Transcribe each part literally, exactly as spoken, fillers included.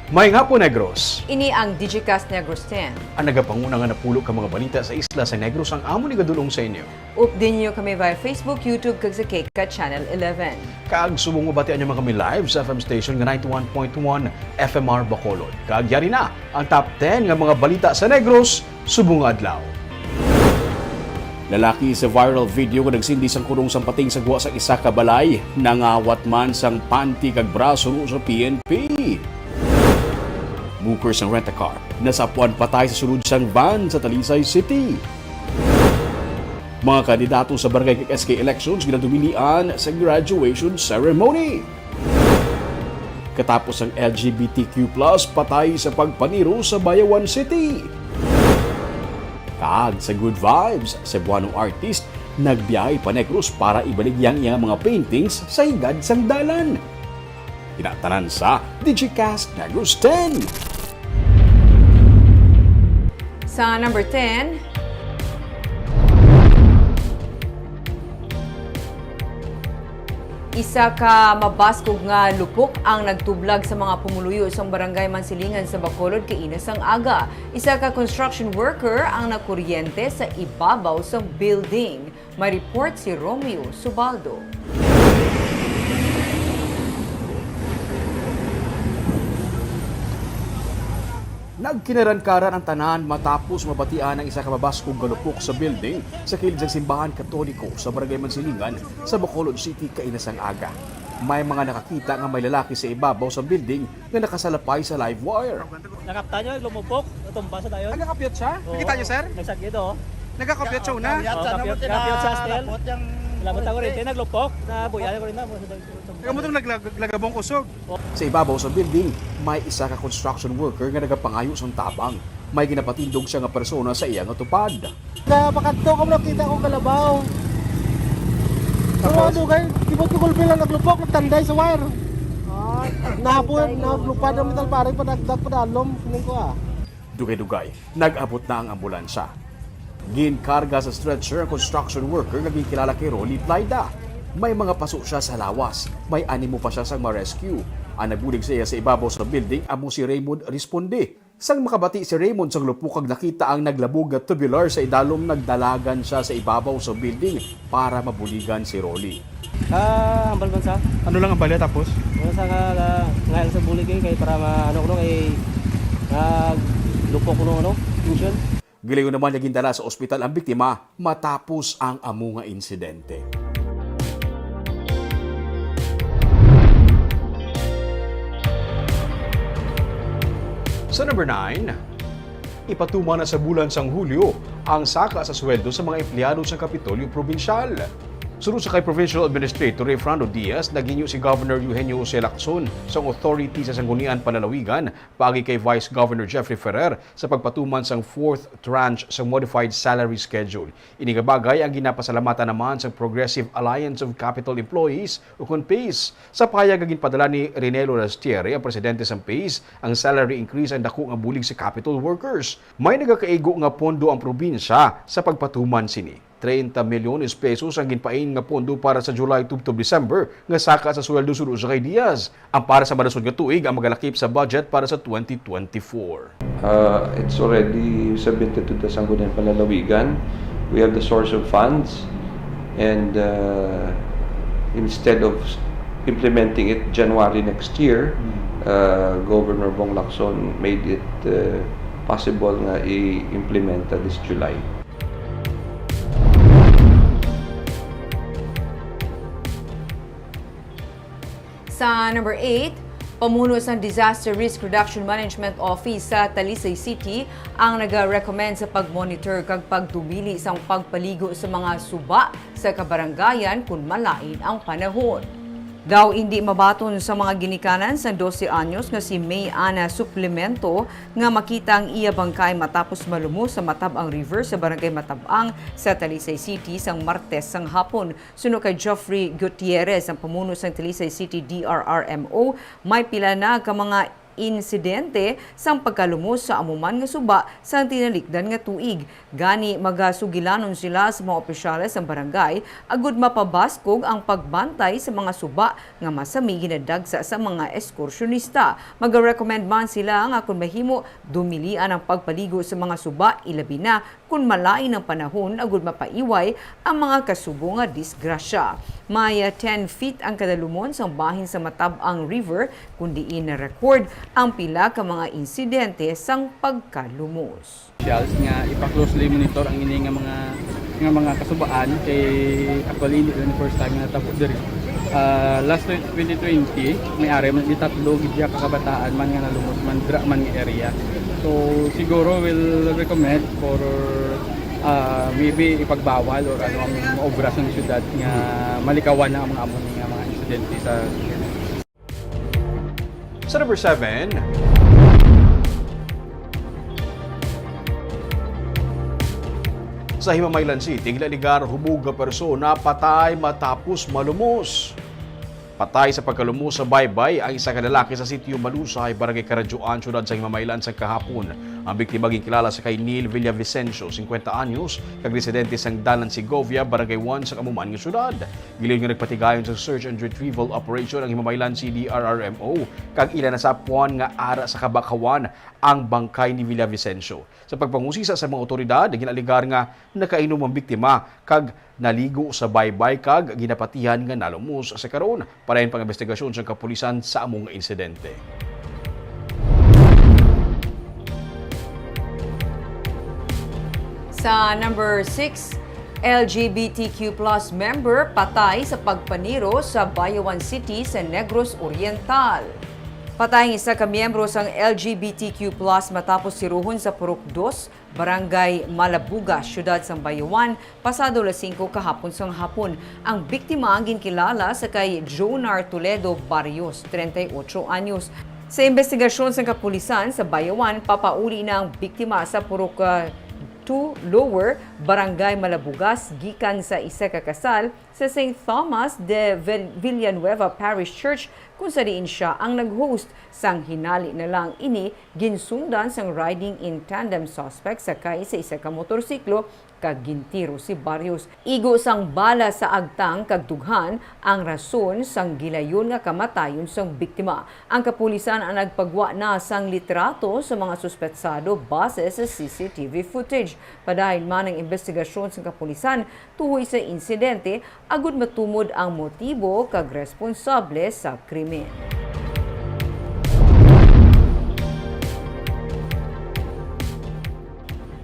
Maayong hapon, Negros. Ini ang Digicast Negros ten. Ang nagapanguna nga napulo ka mga balita sa isla sa Negros ang amon igadul-ong sa inyo. Updi ninyo kami via Facebook, YouTube, kag sa KCAT Channel eleven. Kag subong mabatian nyo man kami live sa F M station nga ninety-one point one F M R Bacolod. Kag yari na ang top ten nga mga balita sa Negros subong nga adlaw. Lalaki sa viral video nga nagsindi sang kurong sang pating sa gwa sang isa ka balay, nangawat man sang panty kag bra suno sa P N P. Booker sang rent-a-car, nasapuan patay sa sulod sang van sa Talisay City. Mga kandidato sa barangay kag S K elections ginadumilian sa graduation ceremony. Katapos ang L G B T Q plus patay sa pagpaniro sa Bayawan City. Kag sa Good Vibes, Cebuano artist nagbiyahe pa Negros para ibaligya ang iyang mga paintings sa higad sang dalan. Ina tanan sa Digicast Negros ten. Sa number ten, isa ka mabaskog nga lupok ang nagtublag sa mga pumuluyo sang Barangay Mansilingan sa Bacolod kaina sang aga. Isa ka construction worker ang nakuryente sa ibabaw sang building. May report si Romeo Subaldo. Nagkinarankaran ang tanan matapos mabatian ang isa ka mabaskog nga lupok sa building sa kilid sang simbahan Katoliko sa Barangay Mansilingan sa Bacolod City kaina sang aga. May mga nakakita nga may lalaki sa ibabaw sa building nga nakasalapay sa live wire. Nakaptan nyo, lumupok, natumba sa dayon. Nagakapyot siya? Oo. Nakita nyo, sir? Nagsagid, oh. Nagakapyot siya una? Oo, kapyot, kapyot siya, still. Labot ako rin, naglupok, nabuya ko rin na. Nagkamutong naglagabong kusog. Sa ibabaw sa building, may isa ka construction worker nga nagapangayo sang tabang. May ginapatindog siya nga persona sa iya nga tupad. Sa pakadto ko nakita ko kalabaw. Pero ano kay kibot ko gulpi lang naglupok, nagtanday sa wire. Ah, nahapon, naglupad ang metal pare, padagdag, padalom, sining ko ah. Dugay-dugay, nag-abot na ang ambulansya. Ginkarga sa stretcher ang construction worker nga ginkilala kay Rolly Plaida. May mga paso siya sa lawas. May animo pa siya sang ma-rescue. Ang nagbulig sa iya sa ibabaw sa building amo si Raymond Responde. Sang makabati si Raymond sang lupok kag nakita ang naglabog nga tubular sa idalom, nagdalagan sia sa ibabaw sa building para mabuligan si Rolly. Ah, hambal man sa? Ano lang ang balya tapos? Ano sa nga nga nga sa bulig eh, kay para ma ano kuno kay naglupok kuno ano, tension. Gilayon naman nga gindala sa ospital ang biktima matapos ang amo nga insidente. Sa number nine, ipatuman na sa bulan sang Hulyo ang saka sa sweldo sa mga empleyado sang Kapitolyo Probinsyal. Suno sa kay Provincial Administrator Rayfrando Diaz, naghinyo si Governor Eugenio Jose Lacson sang authority sa Sangguniang Panlalawigan paagi kay Vice Governor Jeffrey Ferrer sa pagpatuman sang fourth tranche sang modified salary schedule. Ini nga bagay ang ginapasalamatan naman sang Progressive Alliance of Capitol Employees, ukon PACE. Sa pahayag nga ginpadala ni Rinelo Rastiere, ang presidente sang PACE, ang salary increase ang daku nga bulig sa Capitol workers. May nagakaigo nga pondo ang probinsya sa pagpatuman sini. Treinta milyones pesos ang ginpain nga pondo para sa July tubtob December nga saka sa sweldo suno sa kay Diaz. Ang para sa malusod nga tuig ang magalakip sa budget para sa twenty twenty-four. Uh, it's already submitted to the Sangguniang Panlalawigan. We have the source of funds and uh, instead of implementing it January next year, uh, Governor Bong Lacson made it uh, possible nga i-implementa this July. Sa number eight, pamuno sang Disaster Risk Reduction Management Office sa Talisay City ang naga-recommend sa pag-monitor kag pagdumili sang pagpaligo sa mga suba sa kabarangayan kon malain ang panahon. Daw indi mabaton sa mga ginikanan sang dose anyos nga si May Ana Suplemento nga makita ang iya bangkay matapos malumos sa Matab-ang River sa Barangay Matab-ang sa Talisay City sang Martes sang hapon. Suno kay Geoffrey Gutierrez, ang pamuno sang Talisay City D R R M O, may pila na ka mga insidente sang pagkalumos sa amo man nga suba sang tinalikdan nga tuig. Gani, magasugilanon sila sa mga opisyales sang barangay agud mapabaskog ang pagbantay sa mga suba nga masami ginadagsa sa mga ekskursyonista. Magarekomend man sila nga kon mahimo, dumilian ang pagpaligo sa mga suba, ilabi na kon malain ang panahon agud mapaiway ang mga kasubo nga disgrasya. May, ah, ten feet ang kadalumon sang bahin sa Matab-ang River, kun diin na-record ang pila ka mga insidente sang pagkalumos. Officials nga ipa-closely monitor ang ini nga mga, nga mga kasubaan kay actually hindi lang first time nga natabo diri. Ah, last twenty twenty, may ari man di tatlo gid ka kabataan man nga nalumos man dira man nga area. So siguro will recommend for, ah, maybe ipagbawal or ano ang maobra sa syudad nga malikawan na ang mga amo ni nga mga insidente sa Sa number seven, sa Himamaylan City, ginaligar hubog nga persona patay matapos malumos. Patay sa pagkalumos sa baybay ang isa ka lalaki sa Sitio Malusay, Barangay Karadyoan, siyudad sa Himamaylan sa kahapon. Ang biktima ginkilala sa kay Neil Villavicencio, singkwenta anyos, kag residente sang Dalan Segovia, Barangay one sa amo man nga siyudad. Gilayon nga nagpatigayon sa search and retrieval operation ang Himamaylan C D R R M O, kag ila nasapwan nga ara sa kabakhawan ang bangkay ni Villavicencio. Sa pagpangusisa sa mga otoridad, ginaligar nga nakainom ang biktima kag naligo sa baybay kag ginapatihan nga nalumos sa karon. Padayon pang investigasyon sa kapulisan sa amo nga insidente. Sa number six, L G B T Q plus member patay sa pagpaniro sa Bayawan City sa Negros Oriental. Patay ang isa ka miyembro sang L G B T Q plus matapos tirohon sa Purok Dos, Barangay Malabuga, siyudad sang Bayawan, pasado alas singko kahapon sang hapon. Ang biktima ang ginkilala sa kay Jonar Toledo Barrios, treinta y ocho anyos. Sa investigasyon sang kapulisan sa Bayawan, papauli na ang biktima sa Purok, ah, two Lower, Barangay Malabugas, gikan sa isa ka kasal sa Saint Thomas de Vil-, Villanueva Parish Church, kung sa diin sia ang nag-host. Sang hinali na lang ini, ginsundan sang riding in tandem suspect sakay sa isa ka motorsiklo kag gintiro si Barrios. Igo sang bala sa agtang kag dughan ang rason sang gilayon nga kamatayon sang biktima. Ang kapulisan ang nagpagwa na sang litrato sa mga suspetsado base sa C C T V footage. Padayon man ang investigasyon sang kapulisan tuhoy sa insidente agud matumod ang motibo kag responsable sa krimen.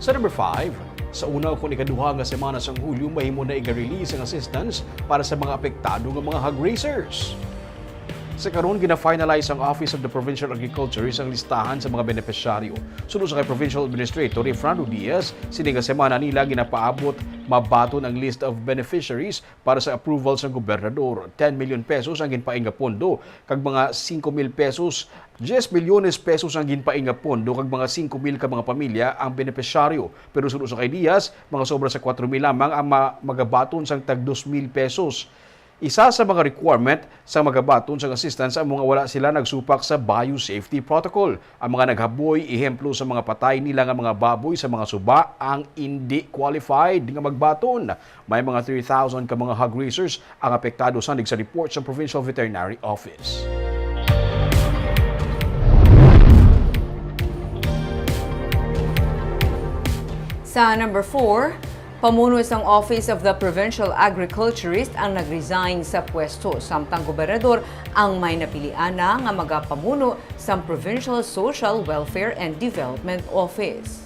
Sa number five, sa una o kon ikaduha nga semana sang Hulyo, mahimo na iga-release ang assistance para sa mga apektado nga mga hog raisers. Sa karon, gina-finalize sang Office of the Provincial Agriculturist ang listahan sa mga benepisyaryo. Suno sa kay Provincial Administrator Efrando Diaz, sini nga semana nila ginapaabot mabaton ang list of beneficiaries para sa approval sang gobernador. Ten million pesos ang ginpain nga pondo, kag mga singko mil pesos, diez milyones pesos ang ginpain nga pondo, kag mga singko mil ka mga pamilya ang benepisyaryo. Pero suno sa kay Diaz, mga sobra sa kuwatro mil lamang ang ma-, magabaton sang tag dos mil pesos. Isa sa mga requirement sa magabaton sang assistance ang mga wala sila nagsupak sa biosafety protocol. Ang mga naghaboy, ehemplo sa mga patay nila nga mga baboy sa mga suba, ang indi qualified nga magbaton. May mga three thousand ka mga hog raisers ang apektado, sandig sa report sa Provincial Veterinary Office. Sa number four, pamuno sang Office of the Provincial Agriculturist ang nag-resign sa pwesto, samtang gobernador ang may napilian na nga magapamuno sang Provincial Social Welfare and Development Office.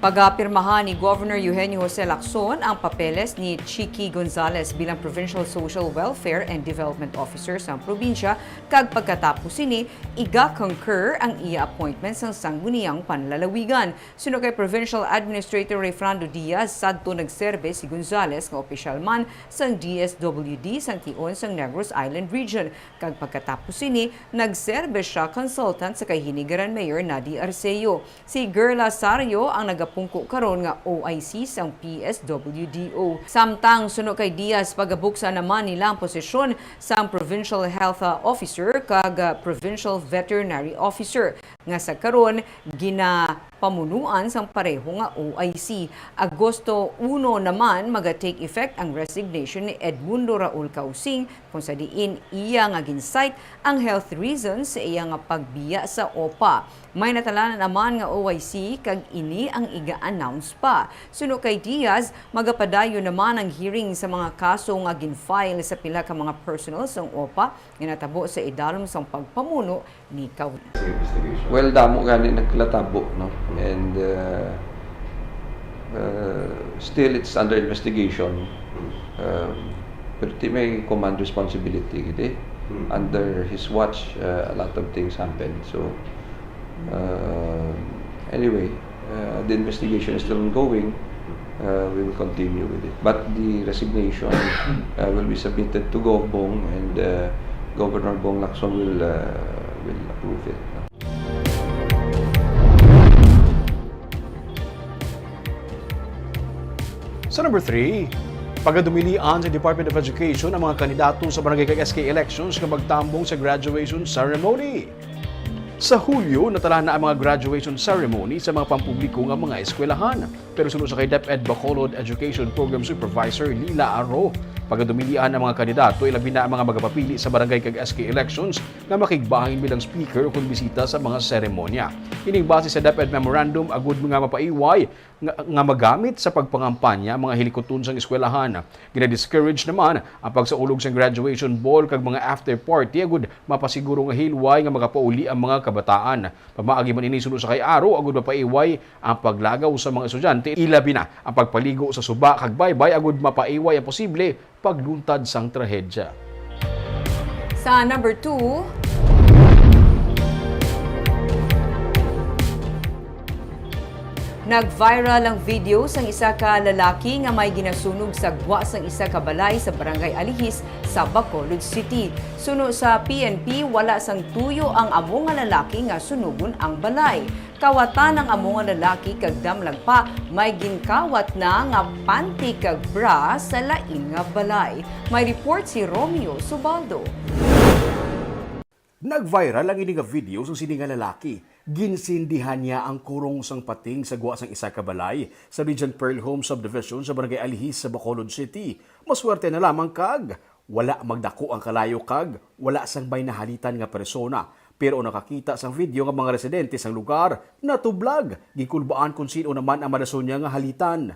Pagapirmahan ni Governor Eugenio Jose Lacson ang papeles ni Chiqui Gonzalez bilang Provincial Social Welfare and Development Officer sa probinsya, kag pagkatapos sini, iga-concur ang iya appointment sang Sangguniang Panlalawigan. Suno kay Provincial Administrator Rayfrando Diaz, sadto nagserbe si Gonzalez nga opisyal man sang D S W D sang tion sang Negros Island Region, kag pagkatapos sini, nagserbe sia consultant sa kay hinigaran Mayor Nadi Arceo. Si Gerla Sario ang nag- pungko karon nga O I C sang P S W D O. Samtang suno kay Diaz, pagabuksan naman nila ang posisyon sang Provincial Health, ah, Officer kag, ah, Provincial Veterinary Officer nga sa karon ginapamunuan sang pareho nga O I C. Agosto uno naman maga-take effect ang resignation ni Edmundo Raul Causing, kung sa diin iya nga gin-cite ang health reasons sa iya nga pagbiya sa OPA. May natalanan naman nga O I C kag ini ang iga-announce pa. Suno kay Diaz, magapadayon naman ang hearing sa mga kaso nga gin-file sa pila ka mga personnel sang OPA nga natabo sa idalom sang pagpamuno ni Causing. Well, damo gani naglatabo, no? And, uh, uh, still it's under investigation. Um, pero ti may command responsibility gid eh. Under his watch, uh, a lot of things happened. So, uh, anyway, uh, the investigation is still ongoing. Uh, we will continue with it. But the resignation, uh, will be submitted to Gov Bong, and, uh, Governor Bong Lacson will, uh, will approve it. Sa number three, pagadumilian sa Department of Education ang mga kandidato sa barangay kag S K elections nga magtambong sa graduation ceremony. Sa Hulyo, natalana ang mga graduation ceremony sa mga pampubliko nga mga eskwelahan. Pero suno sa kay DepEd Bacolod Education Program Supervisor Lila Aro, pagadumilian ang mga kandidato, ilabi na ang mga magapapili sa barangay kag S K elections nga makigbahin bilang speaker o kon bisita sa mga seremonya. Ining base sa DepEd memorandum agud nga mapaiway nga, nga magamit sa pagpangampanya ang mga hilikuton sang eskwelahan. Gina-discourage naman ang pagsaulog sang graduation ball kag mga after party agud mapasiguro nga hilway nga makapauli ang mga kabataan. Pamaagi man ini suno sa kay Aro agud mapaiway ang paglagaw sa mga estudyante, ilabi na ang pagpaligo sa suba kag baybay agud mapaiway ang posible pagluntad sang trahedya. Sa number two, nag-viral ang video sang isa ka lalaki nga may ginasunog sa gwa sang isa ka balay sa Barangay Alihis sa Bacolod City. Suno sa P N P, wala sang tuyo ang amo nga lalaki nga sunugon ang balay. Kawatan ang amo nga lalaki kag damlag pa, may ginkawat na nga panty kag bra sa lain nga balay. May report si Romeo Subaldo. Nag-viral ang ini nga video sang sini nga lalaki. Ginsindihan niya ang kurong sang pating sa gwa sang isa ka balay sa Regent Pearl Home Subdivision sa Barangay Alihis sa Bacolod City. Maswerte na lamang kag wala magdako ang kalayo kag wala sang may nahalitan nga persona. Pero ang nakakita sang video nga mga residente sang lugar natublag, ginkulbaan kon sin-o naman ang madason niya nga halitan.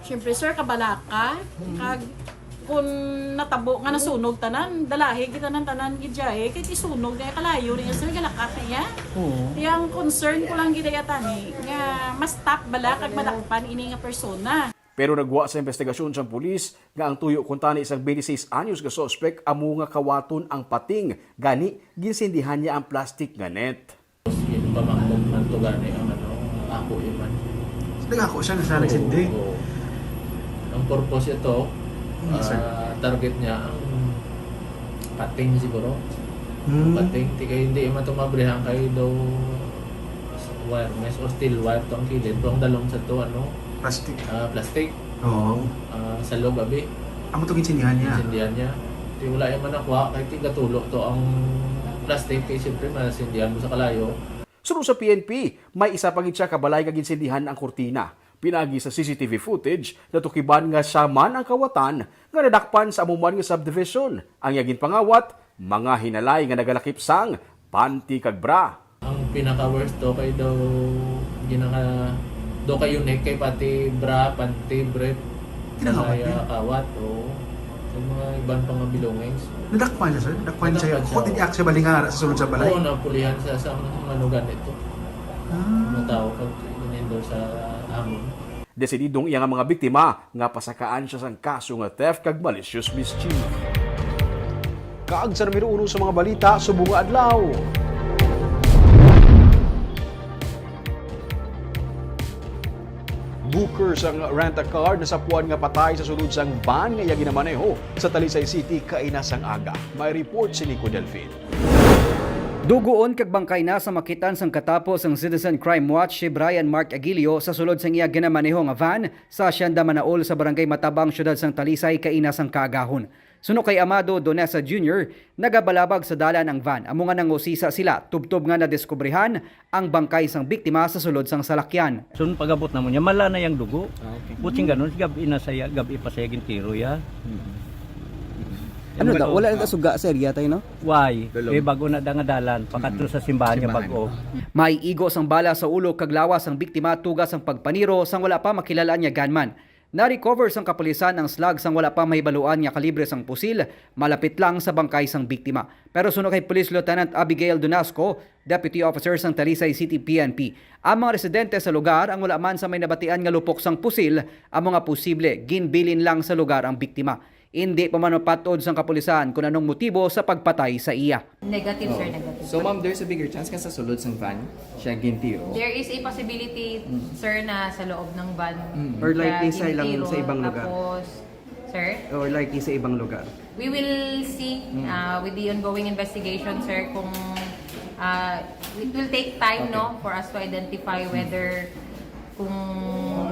Siyempre, sir, kabalaka. Kag kung natabo nga nasunog tanan, dalahi gid tanan, tanan gid diay. Kay isunog na kalayo niya, sir, galakat niya. Oo. Yang concern ko lang gid ay atani nga mas top bala kag madakpan ini nga persona. Pero nagwa sa investigasyon sang pulis nga ang tuyo kuntani sang twenty-six anyos nga suspek amo nga kawaton ang pating, gani ginsindihan niya ang plastic nga net. Ginpamakod man to gani ang, ano, ako iman. Nagako siya nga siya Oo, nagsindi? Oo. Ang purpose ito, Mm, sir. ah, target niya ang pating siguro. Hmm. Pating, ti kay hindi man to mabrihan kay daw wire mesh o steel wire to ang kilid. Pero ang dalom sa to, ano, Plastic. ah, plastic. Oo. Ah, sa loob, abi. Amo to ginsindihan niya. Ginsindihan niya. Ti wala yung manakuha, kay tigatulo to ang plastic, kay siyempre masindihan mo sa kalayo. Suno sa P N P, may isa pa gid siya ka balay nga ginsindihan ang kurtina. Pinaagi sa C C T V footage, natukiban nga siya man ang kawatan nga nadakpan sa amo man nga subdivision. Ang iya ginpangawat, mga hinalay nga nagalakip sang panty kag bra. Ang pinaka-worst to kay daw ginaka-, daw kay unique kay pati bra, panty, brief, Kinakawat niya? Kaya kawat, oo. Sa mga iban pa nga belongings. Nadakpan siya, sir? Nadakpan siya. Nadakpan siya. Ako, din siya balingara sa sulod sa balay? Oo, napulihan siya sa mga manugan ito. Ah. Mga tao pag inendor sa amon. Desididong iya nga mga biktima nga pasakaan siya sang kaso nga theft kag malicious mischief. Kag sa numero uno sa mga balita subong nga adlaw. Booker sang rent-a-car nasapuan nga patay sa sulod sang van nga iya ginamaneho sa Talisay City kaina sang aga. May report si Nico Delfin. Dugoon kag bangkay na sa makit-an sang katapo sang Citizen Crime Watch si Brian Mark Aguilio sa sulod sang iya ginamaneho nga van sa Hacienda Manaol sa Barangay Matabang, siyudad sang Talisay, kaina sang kaagahon. Suno kay Amado Donesa Junior, nagabalabag sa dalan ang van, amo nga nangusisa sila tubtob nga nadiskubrihan ang bangkay sang biktima sa sulod sang salakyan. Sun pag-abot namo niya, mala na yang dugo. Ah, okay. Buting ganun, gab-i na saya, gab-i pa saya gintiro ya. Mm. Ano Yung daw? Wala na suga sa area tayo, no? Why? Dalom. Eh, bago na da nga dalan, pakadto sa simbahan nga Simbahan. Bago. May igo sang bala sa ulo kag lawas ang biktima tuga sang pagpaniro sang wala pa makilal-an nga gunman. Na-recover sang kapulisan ang slug sang wala pa mahibaluan nga kalibre sang pusil, malapit lang sa bangkay sang biktima. Pero suno kay Police Lieutenant Abigail Donasco, Deputy Officer sang Talisay City P N P, ang mga residente sa lugar ang wala man sa may nabatian nga lupok sang pusil, amo nga posible ginbilin lang sa lugar ang biktima. Indi pa man mapat-od sang kapulisan kon anong motibo sa pagpatay sa iya. Negative, sir, Oo. Negative. So, ma'am, there's a bigger chance nga sa sulod sang van siya gintiro? There is a possibility, Mm. sir, na sa loob ng van Mm. Or likely siya sa ilang, gintiro. Sa ibang lugar? Tapos, sir? Or likely sa ibang lugar? We will see, Mm. uh, with the ongoing investigation, sir, kung, uh, it will take time, Okay. no, for us to identify Mm. whether kung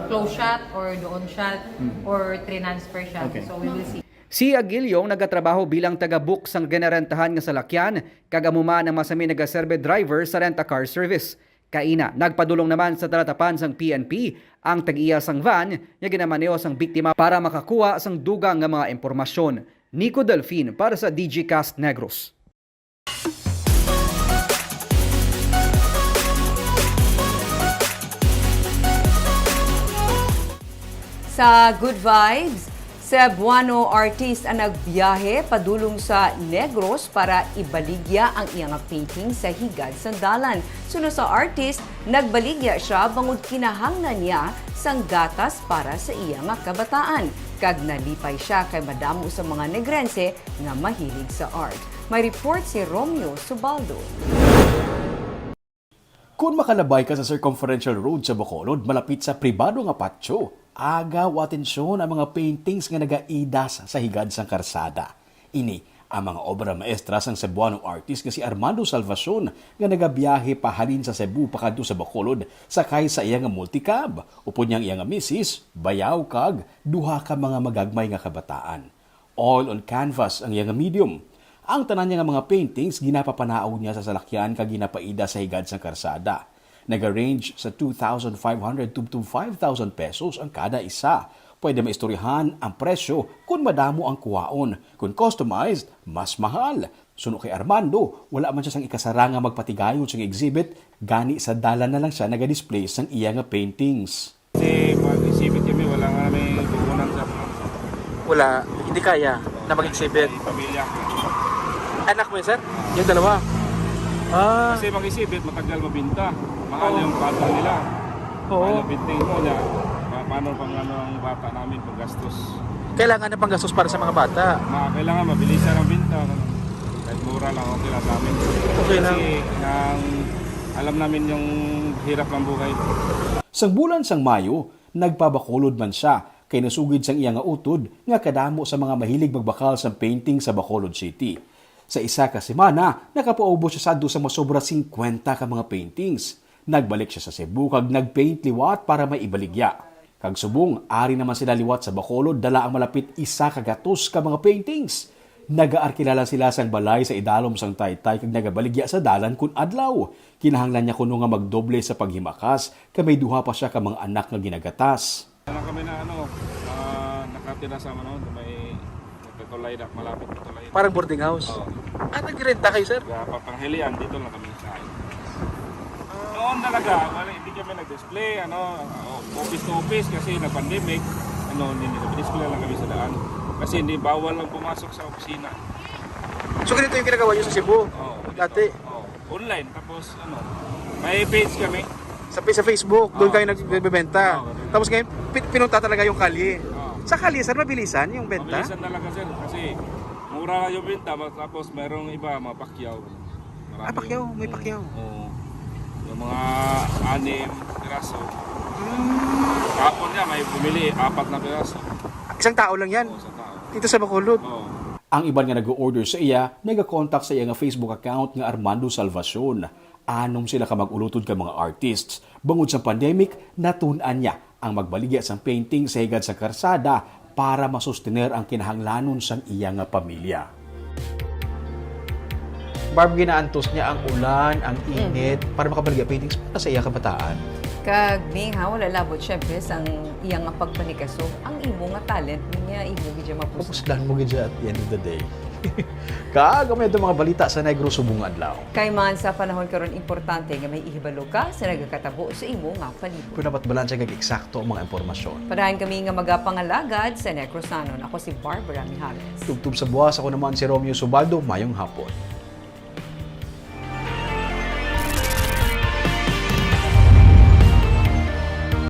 close shot or doon shot Mm. or transfer shot. Okay. So, we will see. Si Aguilio ang nagatrabaho bilang taga-book sang ginarentahan nga salakyan, kag amo man ang masanhi nagaserbe driver sa rent-a-car service. Kaina, nagpadulong naman sa talatapan sang P N P ang tag-iya sang van nga ginamaneho sang biktima para makakuha sang dugang nga mga impormasyon. Nico Delfin para sa D G Cast Negros. Sa Good Vibes, Cebuano artist ang nagbiyahe padulong sa Negros para ibaligya ang iya nga painting sa higad sang dalan. Suno sa artist, nagbaligya sia bangod kinahanglan niya sang gatas para sa iya nga kabataan, kag nalipay sia kay madamo sa mga Negrense nga mahilig sa art. May report si Romeo Subaldo. Kon makalabay ka sa Circumferential Road sa Bacolod, malapit sa pribado nga patio, agaw atensyon ang mga paintings nga nagaidas sa higad sang karsada. Ini ang mga obra maestra sang Cebuano artist nga si Armando Salvacion, nga nagabiyahe pahalin sa Cebu pakadto sa Bacolod sakay sa iya nga multicab. Upod niya ang iya nga misis, bayaw, kag duha ka mga magagmay nga kabataan. Oil on canvas ang iya nga medium. Ang tanan niya nga mga paintings ginapapanaog niya sa salakyan kag ginapaida sa higad sang karsada. Naga-range sa two thousand five hundred tubtob five thousand pesos ang kada isa. Pwede maistoryahan ang presyo kon madamo ang kuhaon. Kon customized, mas mahal. Suno kay Armando, wala man siya sang ikasarang nga magpatigayon sang exhibit, gani sa dalan na lang siya naga-display sang iya nga paintings. Kasi pag exhibit kami, wala nga may puhunan sa Wala. Hindi kaya na mag-exhibit. May pamilya. Anak mo yun, sir? Yung dalawa? Ah. Kasi mag-exhibit, matagal mabinta. Mahal Oo. yung bata nila. Oo. Mahal yung painting mo, na pa-, paano pang ano ang bata namin, panggastos? Kailangan na panggastos para sa mga bata. Ma-, kailangan mabilisan ang binta. Kahit mura lang, okay lang sa amin. Okay lang. Kasi nang alam namin yung hirap ng buhay. Sang bulan sang Mayo, nagpabakulod man sia kay nasugid sang iya nga utod nga kadamo sa mga mahilig magbakal sang painting sa Bacolod City. Sa isa ka semana, nakapaubos sia sadto sa masobra singkwenta ka mga paintings. Nagbalik sia sa Cebu kag nagpaint liwat para may ibaligya. Kag subong ari naman sila liwat sa Bacolod, dala ang malapit isa ka gatos ka mga paintings. Nagaarkila lang sila sang balay sa idalom sang taytay kag nagabaligya sa dalan kon adlaw. Kinahanglan niya kuno nga magdoble sa paghimakas, kay may duha pa sia ka mga anak nga ginagatas. Ano kami na, ano, ah, nakatira sa, ano, may nagkatulay na, malapit na tulay. Parang boarding house? Oo. Ah, nagrenta kayo, sir? Kaya papanghilian, dito lang kami sa akin. Noon talaga, wala, hindi kami nag-display, ano, office to office kasi nag-pandemic, ano, hindi nag-display lang kami sa daan. Kasi hindi, bawal lang pumasok sa opisina. So, ganito yung ginagawa niyo sa Cebu? Oo, ganito. Dati? Oo, online, tapos, ano, may page kami. Sa, sa Facebook, doon Oo, kayo Facebook. nagbebenta. Oo, ganun. Tapos ngayon, pi-, pinunta talaga yung kalye. Oo. Sa kalye, sir, mabilisan yung benta? Mabilisan talaga, sir, kasi mura yung benta, ma-, tapos mayroong iba, mga pakyaw. Marami Ah, pakyaw, yung, may pakyaw. Oo. Yung mga anim piraso. Hmm. Kahapon nga, may bumili, apat na piraso. Isang tao lang yan? Oo, isang tao. Dito sa Bacolod? Oo. Ang iban nga nag-order sa iya, nagakontak sa iya nga Facebook account nga Armando Salvacion. Anom sila ka mag-ulotod ka mga artists. Bangod sa pandemic, natun-an niya ang magbaligya sang painting sa higad sa karsada para masustener ang kinahanglanon sang iya nga pamilya. Barb, ginaantos niya ang ulan, ang init, para makabaligya paintings para sa iya kabataan. Kag Ming, ha, wala labot, syempre, sang iya nga pagpanikaso, ang imo nga talent nga imo gid siya mapuslan. Mapuslan mo gid siya at the end of the day. Kag amo ito mga balita sa Negros subong adlaw. Kay man sa panahon karon, importante nga may ihibalo ka sa nagakatabo sa imo nga palibot. Pero dapat balanse kag eksakto ang mga impormasyon. Padayon kami nga magapangalagad sa Negros-anon. Ako si Barbara Mijales. Tubtob sa buwas, ako naman si Romeo Subaldo. Mayong hapon.